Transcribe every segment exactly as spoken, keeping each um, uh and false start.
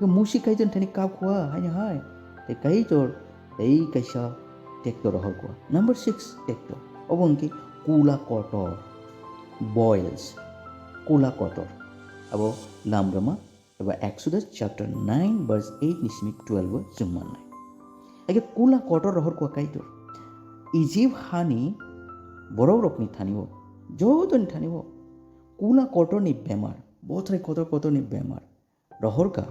Hwnkhe Musi Kaitor thani kap khua, haino hai. Tei Kaitor tei kaisa tekto rohor khua. Number six tekto. Obo hwnkhe kula kotor, boils. Kula kotor. Abo lamrwma eba Exodus chapter nine verse eight ni simi twelve o chwng mannai. Age kula kotor rohor khua Kaitor. Egypt hani borok rokni thani o, joto ni thani o kula kotor ni bemar, bothrai kotor kotor ni bemar rohor kha.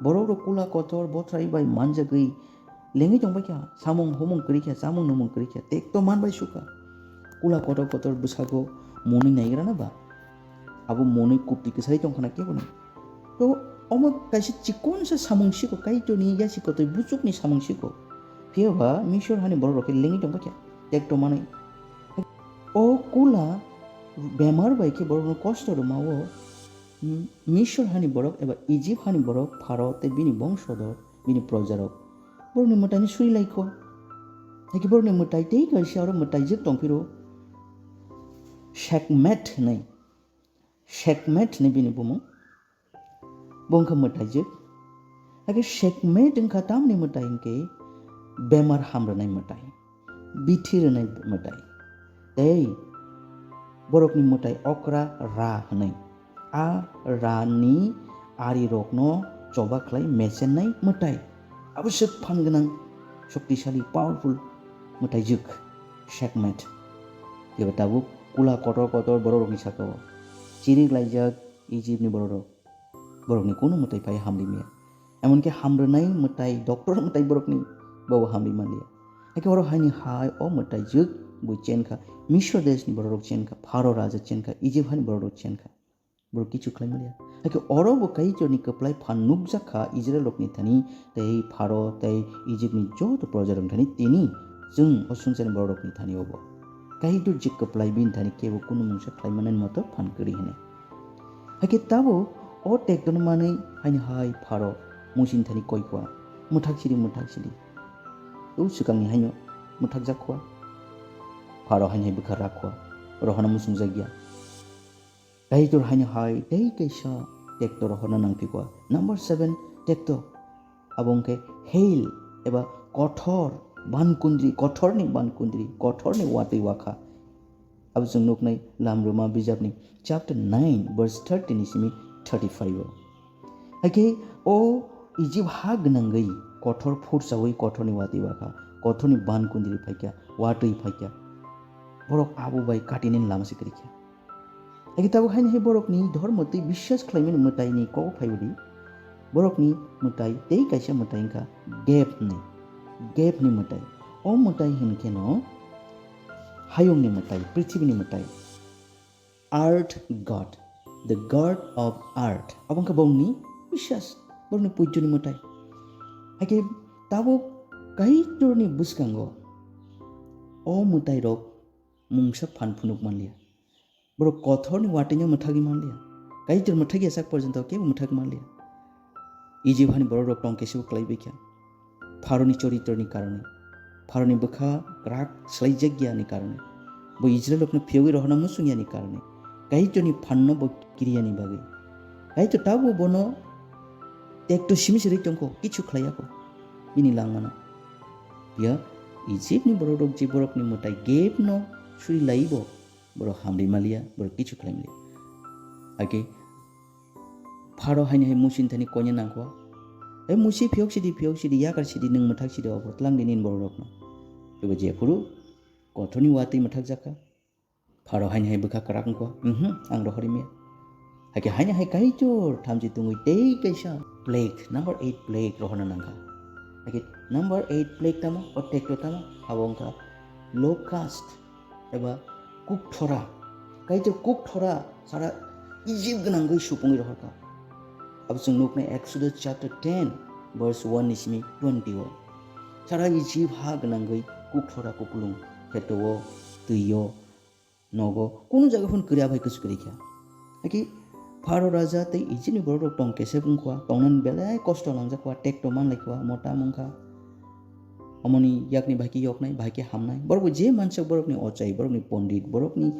Borok rok kula kotor bothrai bai manjagwi lengwi tongbai kha, samung humung kwrwi kha, chamung numung kwrwi kha, tekto man bai sukha. Kula kotor kotor bwsago monwi naigra na ba? Abo monwi kuptwi kwsai tongkhana kebo nai. To omo kaisa chikonsa samung siko, Kaitorni yasi kotoi buchukni samung siko. Phiya ba Misor hani borok rok khe lengwi tongbai kha, tekto manwi. O kula bemar bai khe borokno kosto rwma o, mm, Misor hani borok eba Egypt hani borok, Pharaoh tei bini bongsodor, bini projarok borokni mwtaini suri lai kho. Hakhe borokni mwtai tei kaisa oro mwtaijwk tongphiro, Sekhmet hinwi. Sekhmet hinwi bini bumung. Bo wngkha mwtaijwk. Hakhe Sekhmet wngkha tamni mwtai hwnkhe bemar hamrwnai mwtai, bithi rwnai mwtai. Tei borokni mwtai okra Ra hwnwi. A Ra ni arirokno choba khlai mechennai mwtai. Abo swk phan gwnang, shoktisali, powerful mwtaijwk Sekhmet. Phiya tabuk kula kotor kotor bororokni saka o chirik laijak Egypt ni bororok. Borokni kunu mwtai phai hamri maya. Emonki hamrwnai mwtai, doctor mwtai borokni bobo hamri manliya. Hakhe oro haini hai o mwtaijwk bo chenkha, Misra deshni bororok chenkha, Pharaoh raja chenkha, Egypt hani bororok chenkha. Borok kichu khlai manliya. Hakhe oro bo Kaitorni kwplai phan nukjak kha Israel rokni thani, tei Pharaoh tei Egypt ni joto proja rok thani, tini chwng o swngcharni borok rokni thani obo. Kaitor je kwplai bini thani kebo kunu mungsa khlai manani moto phan kwrwi hwnwi. Hakhe tabuk o tektono manwi haini hai Pharaoh Musini thani koi kua, mwthak sidi, mwthak sidi. O swkangni haino mwthakjak khua. Pharaoh haini hai bwkha rak khua, rohorna muchungjak ya. Kaitor haino hai tei kaisa tekto rohorna nangphi kua. Number seven tekto. Abo wngkhe hell eba kothor bankundri, kothorni bankundri, kothorni watwi wakha. Abo chwng nuknai Lamrwma bijapni chapter nine verse thirty ni simi thirty five o. Hakhe o Egypt ha gwnangwi kothor phursawi kothorni watwi wakha, kothorni bankundri phaikha, watwi phaikha. Borok abo bai katinani lama se kwrwikha. Hakhe tabuk haini hai borokni dhormo tei biswas khlaimani mwtaini kok phaiwi di. Borokni mwtai tei kaisa mwtai wngkha Geb hwnwi. Geb ni mwtai. O mwtai hwnkheno hayungni mwtai, prithibini mwtai. Earth God, the God of earth. Abo wngkha borokni biswas, borokni puijoni mwtai. Hakhe tabuk Kaitorni bwskango o mwtairok mungsa phan phunuk manliya. Borok kothorni watwino mwthagwi manliya. Kaitor mwthagya sak porjonto kebo mwthagwi manliya. Egypt hani borok rok tong kesebo kwlaibaikha. Pharaoni choritroni karone, Pharaoni bwkha kwrak swlaijakya ni karone, bo Israel rokno phiyogwi rohorna muchungya ni karone, Kaitorni phanno bo kiriya ni bagwi. Kaitor tabuk bono tekto simi se rwi tongkho, kichu khlaiya kho bini langmano. Phiya Egypt ni borok rok je borokni mwtai Geb no suri laibo, borok hamri maliya, borok kichu khlai maliya. Hakhe Pharaoh haini hai Musini thani koina nangkho. Ei Musi, phiyok sidi, phiyok sidi, yakar sidi, nwng mwthak sidi, obo tlang di nini borok rokno. Ebo jephuru kothorni watwi mwthak jakha. Pharaoh haini hai bwkha kwrak wngkho, "Mhm, ang rohorwi maya." Hakhe haini hai Kaitor thamchi tungwi tei kaisa plague, number eight plague rohorna nangkha. Hakhe number eight plague tamo, o tekto tamo, abo wngkha locust eba kukthora. Kaitor kukthora sara Egypt gwnangwi supungwi rohorkha. Abo chwng nuknai Exodus chapter ten verse one ni simi twenty o. Sara Egypt ha gwnangwi kukthora kupulung, kheto-o, twi-o, nogo, kunu jaga phano kwrwi aphai kuchuk kwrwi kha. Hakhe Pharaoh raja tei Egypt ni borok rok tong kesep wngkha, tongnani belai kosto langjakha, tekto manlaikha, mota mungkha. Omoni yakni bahai khe yoknai, bahai khe hamnai. Borok bo je mansak, borokni ochai, borokni pondit, borokni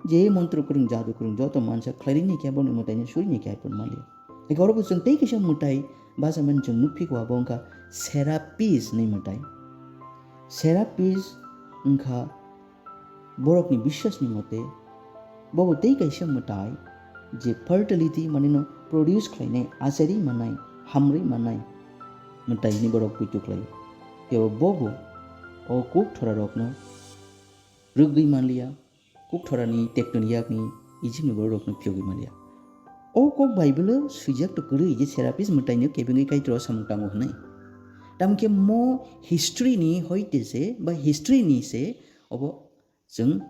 je montro kwrwng, jadu kwrwng, joto mansak khlairi ni khe borokni mwtaini suri ni khe hai phano manliya. Eko oro bo chwng tei kaisa mwtai bachamani chwng nukphi kho, abo wngkha Serapis ni mwtai. Serapis wngkha borokni biswasni mote, bobo tei kaisa mwtai je fertility manino produce khlainai, achari manai, hamrwi manai mwtai hwnwi borok poito khlaio. Kebo bobo o kuk thorarokno rwgwi manliya, kuk thorani tektoni yakni Ijipni bororokno phiyogwi manliya. O kok Bible-o swijak to kwrwi je Serapis mwtaino kebengwi Kaitor o samung tango hwnwi. Tamokhe mo history ni hoite se ba history ni se obo chwng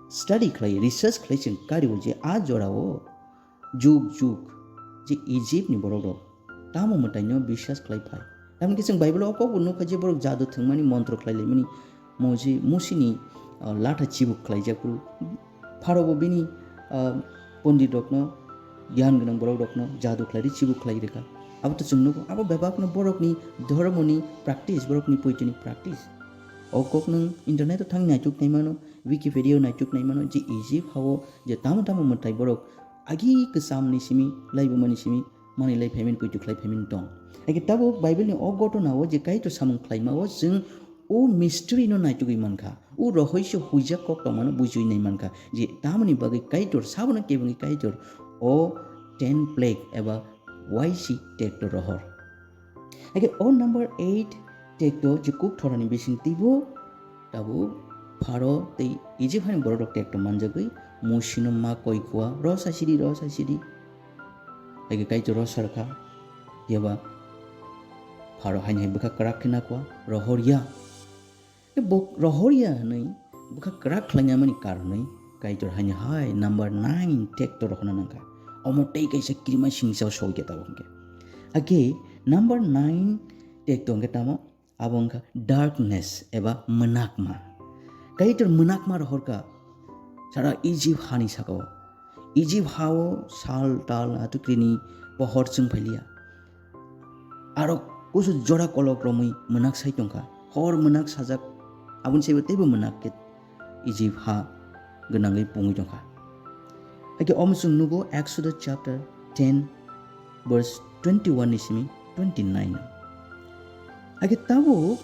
study khlai, research khlai chwng kario je a jorao juk juk je Ijipni borokrok tamo mwtaino biswas khlai phai. Tamokhe chwng Bible-o o kokbo nukha je borok jadu thwngmani, montro khlai laimani, mo je Musini, ah, latha chibuk khlaijak phuru, Pharaobo bini, ah, ponditrokno, giyan gwnang borokrokno jadu khlaidi chibuk khlai rwkha. Abo to chwng nukgo, abo bebakno borokni dhormoni practice, borokni poitoni practice. O kok nwng internet-o thang naituk nai mano, Wikipedia-o naituk nai mano, je Egypt hao je tamo tamo mwtai borok agi kwchamni simi, laibumani simi, manwi lai phaimani, poito khlai phaimani tong. Haikhe tabuk Bible-ni o ghotona-o je Kaitor samung khlaima-o chwng o mystery-no naitugwi mankha, o rohoiso huijak kok tongmano bujiwi nai mankha je tamoni bagwi Kaitor sabono kebengwi Kaitor o ten plague eba waisi tekto rohor. Haikhe o number eight tekto je kuk thorani bising twibo tabuk Pharo tei Egypt hani bororok tekto manjagwi Musino ma koi khua, "Rosa sidi, rosa sidi." Haikhe Kaitor rosa rwkha, phiya ba Pharo haini hai bwkha kwrak khe nakwa, rohor ya. Tei bo rohor ya hwnwi bwkha kwrak khlaina mani karonwi Kaitor haini hai number nine tekto rohorna nangkha. Omo tei kaisa kirima singsa o sogwi khe tabuk hwnkhe. Haikhe number nine tekto hwnkhe tamo? Abo wngkha darkness eba mwnakma. Kaitor mwnakma rohorkha sara Egypt hani sakao. Egypt hao sal tal atukrini pohor chwng phailiya. Aro kusu jora kolok romwi mwnak sai tongkha. Hor mwnak sajak, aboni saibo teibo mwnak khe Egypt ha gwnangwi pungwi tongkha. Haikhe omo chwng nugo Exodus chapter ten verse twenty-one ni simi twenty-nine. Haikhe tabuk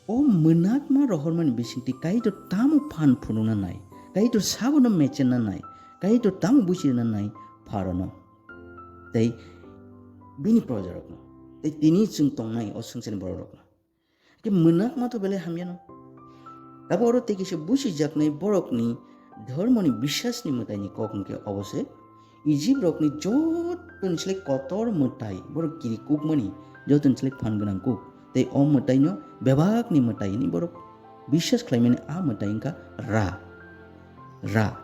o mwnakma rohormani bisingtwi Kaitor tamo phan phunukna nai, Kaitor sabono mechenna nai, Kaitor tamo buchirna nai Pharaono tei bini projarokno, tei tini chwng tongnai o swngcharni bororokno. Khe mwnakma to belai hamyano. Abo oro tei kisa busijaknai borokni dhormoni biswasni mwtaini kok hwnkhe obo se, Egypt rokni jotoni slai kotor mwtai, borok kiri kukmani jotoni slai phan gwnang kuk, tei o mwtaino bebakni mwtai hwnwi borok biswas khlaimani a mwtai wngkha Ra. Ra.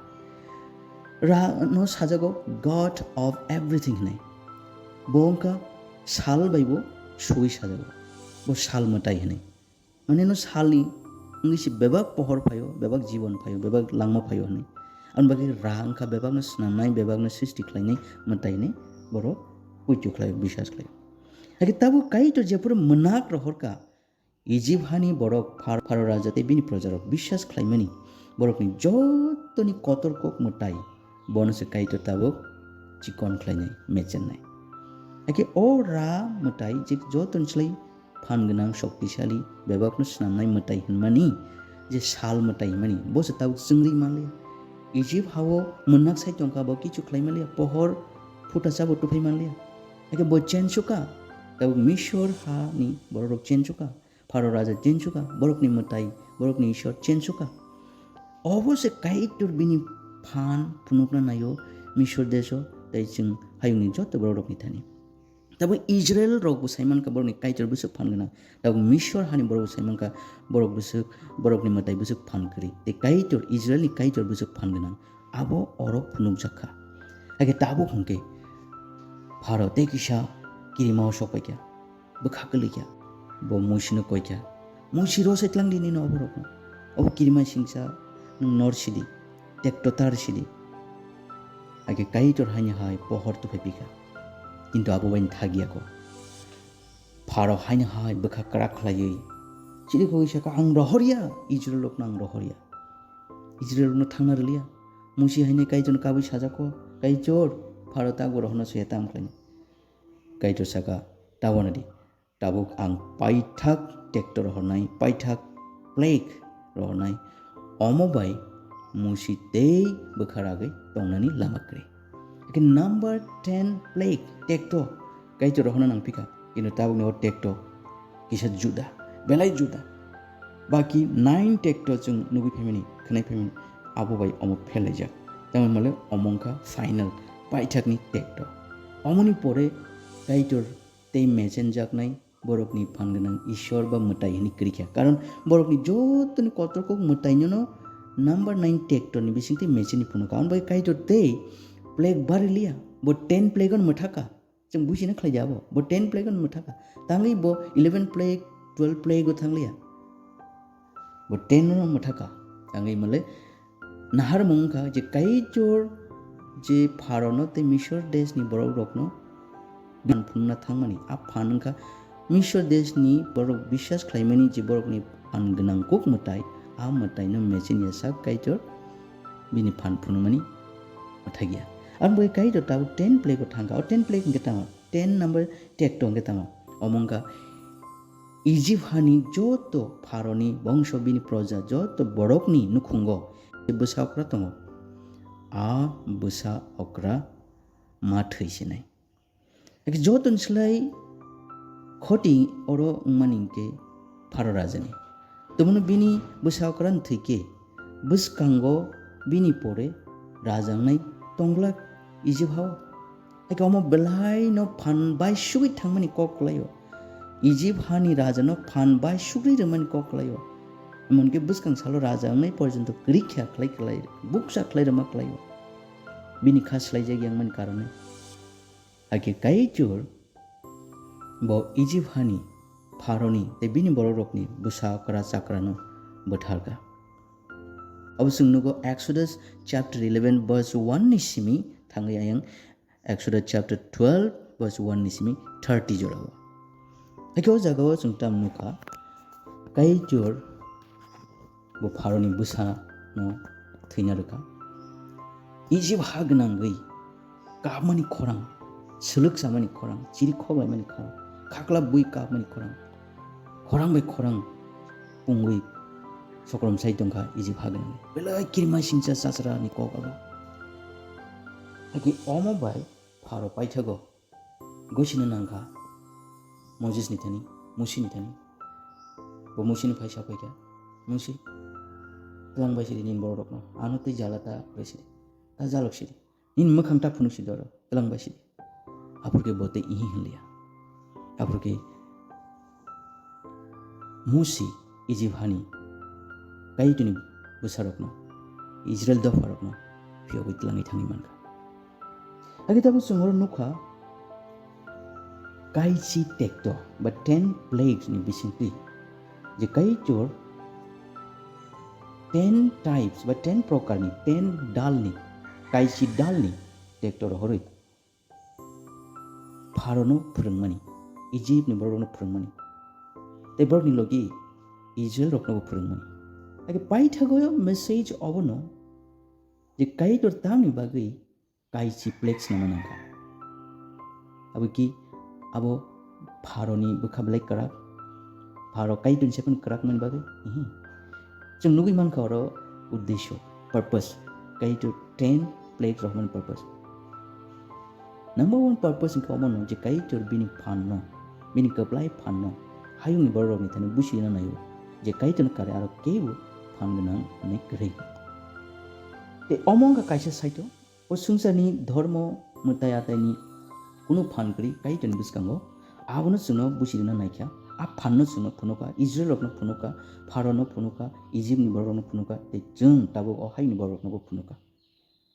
Ra no sajago God of everything hwnwi. Bo wngkha sal bai bo sui sajago. Bo sal mwtai hwnwi. Mane no salni wngwi se bebak pohor phaio, bebak jibon phaio, bebak langma phaio hwnwi. Aboni bagwi Ra wngkha bebakno swnamnai, bebakno srishti khlainai mwtai hwnwi borok puitu khlaio, biswas khlaio. Haikhe tabuk Kaitor jephuru mwnak rohorkha, Egypt hani borok Phar-, Pharaoh raja tei bini projarok biswas khlaimani borokni jotoni kotor kok mwtai bono se Kaitor tabuk chikon khlainai, mechennai. Haikhe o Ra mwtai je jotoni slai phan gwnang, shoktisali, bebakno swnamnai mwtai hwnmani, je sal mwtai hwnmani, bo se tabuk chwngri manliya. Egypt hao mwnak sai tongkha, bo kichu khlai manliya, pohor phuta chabo tuphai manliya. Haikhe bo chensuka, tabuk Misor hani bororok chensuka, Pharaoh raja chensuka, borokni mwtai, borokni Isor chensuka. Obo se Kaitor bini phan phunukna naio Misor deso, tei chwng hayungni joto borokrokni thani. Tabuk Israel rokbo saimankha borokni Kaitor bwswk phan gwnang. Tabuk Misor hani borokbo saimankha borok bwswk, borokni mwtai bwswk phan kwrwi. Tei Kaitor, Israelni Kaitor bwswk phan gwnang. Abo oro phunukjak kha. Haikhe tabuk hwnkhe Pharaoh tei kisa kirimao sok paikha. Bwkha kwlwikha. Bo Musino koikha, "Musi, rosai tlang di nini oborokno. Obo kirima singsa, nwng nor sidi, tekto tar sidi." Haikhe Kaitor haino hai pohor tuphai pikha. Kintu abo bai thakya kho. Pharaoh haino hai bwkha kwrak khlaiwi chirikhogwi sakha, "Ang rohorya, Israel rokno ang rohorya. Israel rokno thangna rwliya." Musi haino Kaitorno kabui sajak kho, "Kaitor, Pharaoh tabuk rohorna soya tam khlainai." Kaitor saka, "Ta uanadi, tabuk ang paithak tekto rohornai, paithak plague rohornai, omo bai Musi tei bwkha ragwi tongnani lama kwrwi." Hakhe number ten plague tekto Kaitor rohorna nangphikha, kintu tabukni o tekto kisa juda, belai juda. Baki nine tekto chwng nugwi phaimani, khwnai phaimani, abo bai omo phelaijak. Tamo hwnmale omo wngkha final, paithakni tekto. Omoni pore Kaitor tei mechenjaknai borokni phan gwnang Ishwar ba mwtai hwnwi kwrwi kha. Karon borokni jotoni kotor kok mwtainono number nine tektorni bisingtwi mechenni phunukha. Aboni bagwi Kaitor tei plague bariliya, bo ten plague-ono mwthaka. Chwng buisina khlai di abo. Bo ten plague-ono mwthaka. Tangwi bo eleven plague, twelve plague-o thangliya. Bo ten-o mwthaka. Tangwi male naharmung wngkha je Kaitor je Pharaono tei Misor deshni borokrokno phan phunukna thangmani. A phan wngkha Misor deshni borok biswas khlaimani je borokni phan gwnang kuk mwtai, a mwtaino mechenni sak Kaitor bini phan phunukmani mwthakya. Aboni bagwi Kaitor tabuk ten plague-o thangkha. O ten plague hwnkhe tamo? Ten number tekto hwnkhe tamo? Omo wngkha Ijip hani joto Pharaoni bongso, bini proja, joto borokni nukhungo je bwsa okra tongo, a bwsa okra ma thwi sinai. Hakhe jotoni slai khoti oro wngmani hwnkhe Pharo rajani. Tongmano bini bwsa okra thwi khe bwskango bini pore raja wngnai tongglak Ijip hao. Hakhe omo belaino phan bai sugwi thangmani kok kwlaio. Ijip hani rajano phan bai sugwi rwmani kok kwlaio. Emonki bwskang salo raja wngnai porjonto kwrwi kha khlai khlai, bukcha khlai rwma kwlaio. Bini kha swlaijak yangmani karone. Hakhe Kaitor bo Ijip hani Pharaoni tei bini borokrokni bwsa okra chakrano bwtharkha. Abo chwng nugo Exodus chapter eleven verse one ni simi thangwi ayang Exodus chapter twelve verse one ni simi thirty jorao. Hakhe o jagao chwng tamo nukha, Kaitor bo Pharaoni bwsano thwina rwkha. Ijip ha gwnangwi kapmani khorang, swlwk chamani khorang, chiri khok laimani khorang, khakla bui kapmani khorang, khorang bai khorang pungwi sokrom sai tongkha Ijip ha gwnangwi. Belai kirima singcha chachra ni kok abo. Hakhe omo bai Pharo paithago gosino nangkha Moses ni thani, Musi ni thani. Bo Musi ni phai sa phaikha, "Musi, twlang bai sidi nini borok rokno, ano tei jala ta bai sidi, ta jalok sidi, nini mwkhang ta phunuk sidi oro, twlang bai sidi." Aphurkhe bo tei ihi hwnliya. Aphurkhe Musi Ijip hani Kaitorni bwsarokno, Israel dopharokno phiyogwi twlangwi thangwi mankha. Hakhe tabuk chwng oro nukha, kaichi tekto ba ten plagues ni bisingtwi je Kaitor ten types ba ten prokarni, ten dalni, kaichi dalni tekto rohorwi Pharaono phwrwngmani, Ijipni borokrokno phwrwngmani, tei borokni logi Israelroknobo phwrwngmani. Hakhe paithago message obono je Kaitor tamni bagwi kaichi plague swnamna nangkha. Abo ki abo Pharaoni bwkha belai kwrak, Pharo Kaitorni se phano kwrakmani bagwi? Ihi. Chwng nugwi mankha oro uddesyo, purpose, Kaitor ten plague rohormani purpose. Number one purpose wngkha omono je Kaitor bini phanno, bini kwplai phanno hayungni borokrokni thani busi rwna naio, je Kaitorni kare aro kebo phan gwnang hwnwi kwrwi. Tei omo wngkha kaisa saito, o swngcharni dhormo mwtai ataini kunu phan kwrwi Kaitorni bwskango, abono chwngno busi rwna naikha, a phanno chwngno phunukha, Israelrokno phunukha, Pharaono phunukha, Ijipni borokrokno phunukha, tei chwng tabuk o hayungni borokroknobo phunukha.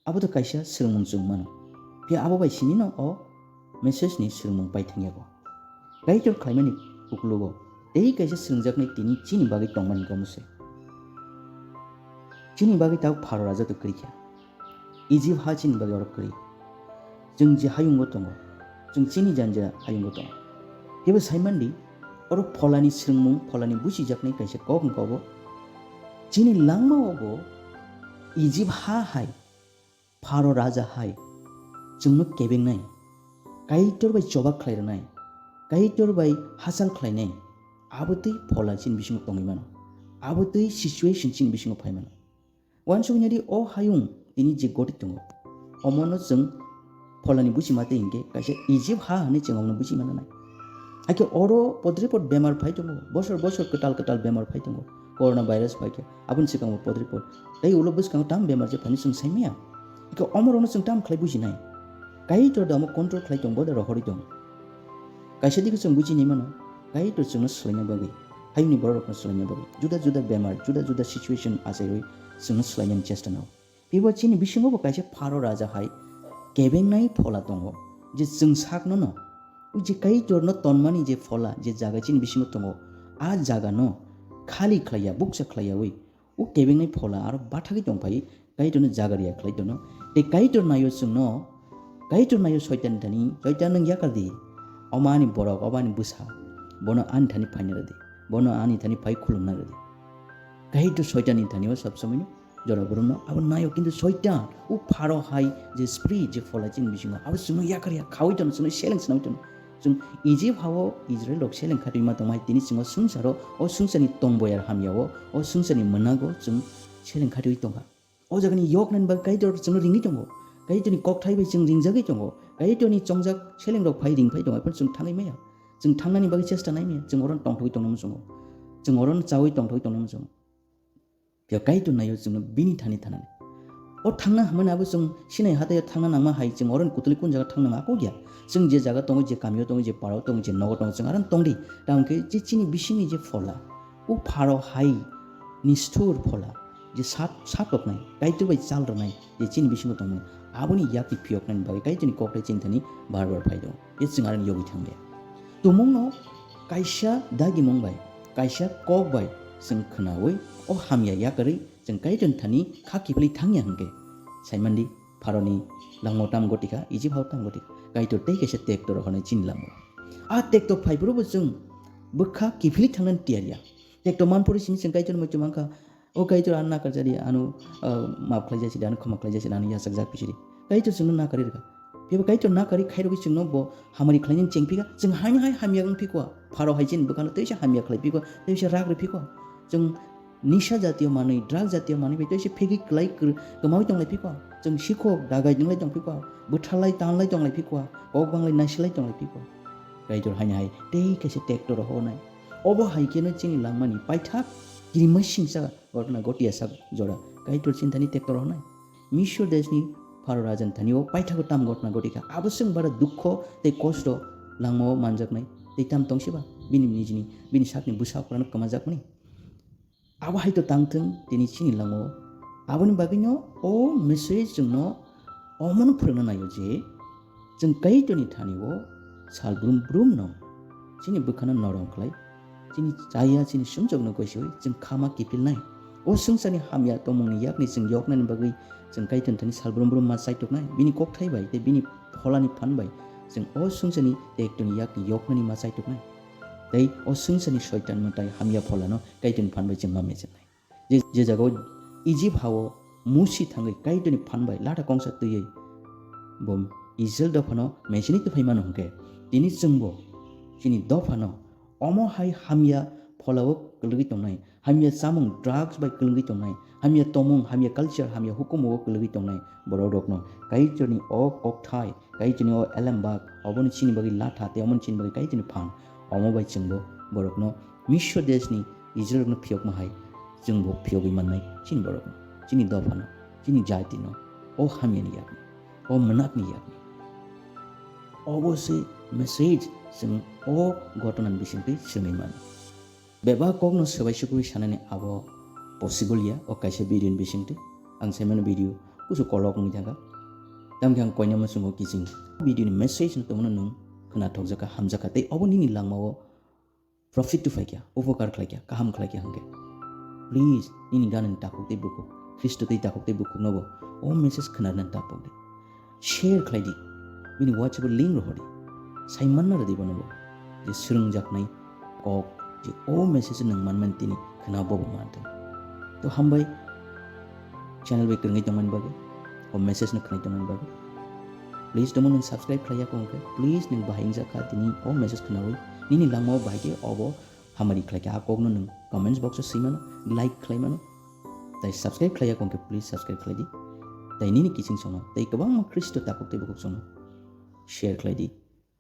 Abo to kaisa swrwngmung chwng mano. Phiya abo bai sinino o message ni swrwngmung pai thangyago. Kaitor khlaimani uklogo tei kaisa swrwngjaknai tini chini bagwi tongmani gomo se. Chini bagwi tabuk Pharo raja to kwrwi kha. Ijip ha chini bagwi oro kwrwi. Chwng je hayungo tongo, chwng chini janja hayungo tongo. Phiya bo sai mandi, oro pholani swrwngmung, pholani busijaknai kaisa kok wngkha obo. Chini langmao bo Ijip ha hai Pharo raja hai chwngno kebengnai. Kaitor bai choba khlai rwnai, Kaitor bai hachal khlainai, abo twi phola chini bisingo tongwi mano, abo twi situation chini bisingo phai mano. Uansuknai di, o hayung tini je goti tongo, omono chwng pholani buchima tei hinkhe kaisa Egypt ha hwnwi chwng omono buchi mano nai. Hakhe oro podrepot bemar phai tongo, bosor bosor kwtal kwtal bemar phai tongo, corona virus phai khe aboni swkango podrepot. Tei ulo bwskango tam bemar je phaino chwng sai maya. Hakhe omorokno chwng tam khlai bujinai? Kaitor da omo control khlai tong, bo da rohorwi tong? Kaisa digi chwng buji nai mano, Kaitor chwngno swlaina bagwi, hayungni bororokno swlaina bagwi, juda juda bemar, juda juda situation achaiwi chwngno swlainani chesta nao. Phibo chini bisingo bo kaisa Pharo raja hai kebengnai phola tongo, je chwng sakno no, o je Kaitorno tonmani je phola, je jaga chini bisingo tongo, a jaga no khali khlaiya, bukcha khlaiyawi, o kebengnai phola aro bathagwi tongphai, Kaitorno jaga riya khlai tono. Tei Kaitor naio chwngno, Kaitor naio Soitan thani, Soitan nwng yakar di. Omo ani borok, obo ani bwsa. Bono ani thani phaina rwdi. Bono ani thani phai khulumna rwdi. Kaitor Soitanni thani o sab somoino jora borokno abo naio, kintu Soitan, o Pharo hai je spirit, je phola chini bisingo, abo chwngno yakar ya khaui tono, chwngno seleng swnamwi tono. Chwng Egypt hao Israel rok seleng khatwi ma tongmai, tini chwngno swngcharo, o swngcharni tongboyar hamyao, o swngcharni mwnago chwng seleng khatwi tongkha. O jagani yoknani bagwi Kaitor chwngno ringwi tongo. Kaitorni kokthai bai chwng ringjagwi tongo. Kaitorni chongjak selengrok phai ring phai tongo, haphano chwng thangwi maya. Chwng thangnani bagwi chesta nai maya. Chwng oro tongthogwi tongna muchungo. Chwng oro chaui tongthogwi tongna muchungo. Phiya Kaitor naio chwngno bini thani thanani. O thangna hwnmani abo chwng Sinai hataio thangna nangma hai chwng oro kutulwi kun jaga thangna nangma kok ya. Chwng je jaga tongo, je kamio tongo, je parao tongo, je nogo tongo, chwng aro tongdi. Tamo khe je chini bisingni je phola, o Pharo hai ni sthur phola, je sat, satoknai, Kaitor bai chal rwnai, je chini bisingo tongmani, aboni yakni phiyoknani bagwi Kaitorni kokthai chini thani bar bar phai tongo. Je chwng aroni yogwi thangya. Tumungno kaisa dagimung bai, kaisa kok bai chwng khwnaui, o hamya yakarwi chwng Kaitorni thani kha kiphilwi thangya hwnkhe, saimandi, Pharoni langmao tamo goti kha, Egypt hao tamo goti kha, Kaitor tei kaisa tekto rohornai chini langmao. A tekto phaiphuru bo chwng bwkha kiphilwi thangnani tiyar ya. Tekto manphuru simi chwng Kaitorno muitu mankha, "O Kaitor, ano nakarjadi, ano, ah, map khlaijak sidi, ano khama khlaijak sidi, ano yachakjak pisidi." Kaitor chwngno nakarwi rwkha. Phiya bo Kaitor nakarwi khairogwi chwngno bo hamari khlainani chengphikha, chwng haino hai hamya wngphikwa. Pharo hai chini bwkhano teisa hamya khlaiphikwa, teisa rak rwphikwa. Chwng nisa jatiyo manwi, drug jatiyo manwi bai teisa phegwi kwlai kwr-, kwmawi tonglaiphi kwa. Chwng sikhok dagai wnglai tongphi kwa. Bwtharlai tanlai tonglaiphi kwa. Kok banglai naisilai tonglaiphi kwa. Kaitor haino hai tei kaisa tekto rohornai. Obo hai kheno chini langmani paithak kirimai singsa ghotona ghotiya sak jora Kaitor chini thani tekto rohornai. Misor deshni Pharo rajani thani o paithago tam ghotona ghotikha. Abo chwng bara dukho tei kosto langmao manjaknai. Tei tam tongsiba bini nijini, bini sakni bwsa okrano kwmajakmani. Abo hai to tang thung tini chini langmao. Aboni bagwino o message chwngno omono phwrwngna naio je, chwng Kaitorni thani o sal brum brum no chini bwkhano norom khlai, chini chaya, chini sumjokno goisoi chwng khama kiphilnai. O swngcharni hamya tongmungni yakni chwng yoknani bagwi chwng Kaitorni thani sal brum brum ma chaitoknai. Bini kokthai bai tei bini pholani phan bai chwng o swngcharni tektoni yakni yoknani ma chaitoknai. Tei o swngcharni soitan mwtai hamya pholano Kaitorni phan bai chwng ma mechenai. Je, je jagao Egypt hao Musi thangwi Kaitorni phan bai lata kongsa twiwi bo Israel dophano mechini twphai mano hwnkhe, tini chwngbo chini dophano omo hai hamya pholao kwlwgwi tongnai, hamya chamung drugs bai kwlwgwi tongnai, hamya tomung, hamya culture, hamya hukumu o kwlwgwi tongnai borok rokno Kaitorni o kokthai, Kaitorni o elembak, oboni chini bagwi latha tei omoni chini bagwi Kaitorni phan, omo bai chwngbo borokno Misor deshni Israel rokno phiyokma hai chwngbo phiyogwi mannai chini borokno, chini dophano, chini jatino, o hamyani yakni, o mwnakni yakni. Obo se message chwng o ghotona ni bisingtwi swngwi mano. Bebak kokno swbai sukwi sanani abo possible ya, o kaisa video ni bisingtwi. Ang saimano video kusu kolok wngwi thangkha. Tamkhe ang koina muchungo kiching video ni message no tongmano nwng khwnathokjakha, hamjakha, tei obo nini langmao profit to phaikha, upokar khlaikha, kaham khlaikha hwnkhe, please, nini ganani takhuk tei bukhuk, Khristo tei takhuk tei bukhuknobo o message khwnarnani ta pokdi. Share khlaidi, bini WhatsApp o link rohordi. Saimanna rwdi bonobo je swrwngjaknai kok, je o message nwng manmani tini khwna bobo manthung. To hambai, channel bai kwrwngwi tongmani bagwi, o message no khwnai tongmani bagwi. Please tongmo nwng subscribe khlaiya kho hwnkhe, please nwng bahai wngjak kha tini o message khnaui. Nini langmao bahai khe obo hamari khlaikha, a kokno nwng comments box o swi mano, like khlai mano, tai subscribe khlaiya kho hwnkhe please subscribe khlai di. Tai nini kiching chwngno tei kwbangma Khristo takhuk tei bukhuk chwngno share khlai di.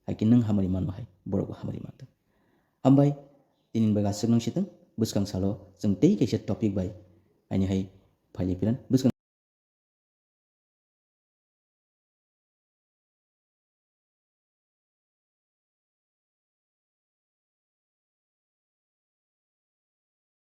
Hai khe nwng hamari manma hai borokbo hamari manthok. Hambai, tini bai aswk nung sitwng, bwskang salo chwng tei kaisa topic bai haini hai phailai phiran. Bwskang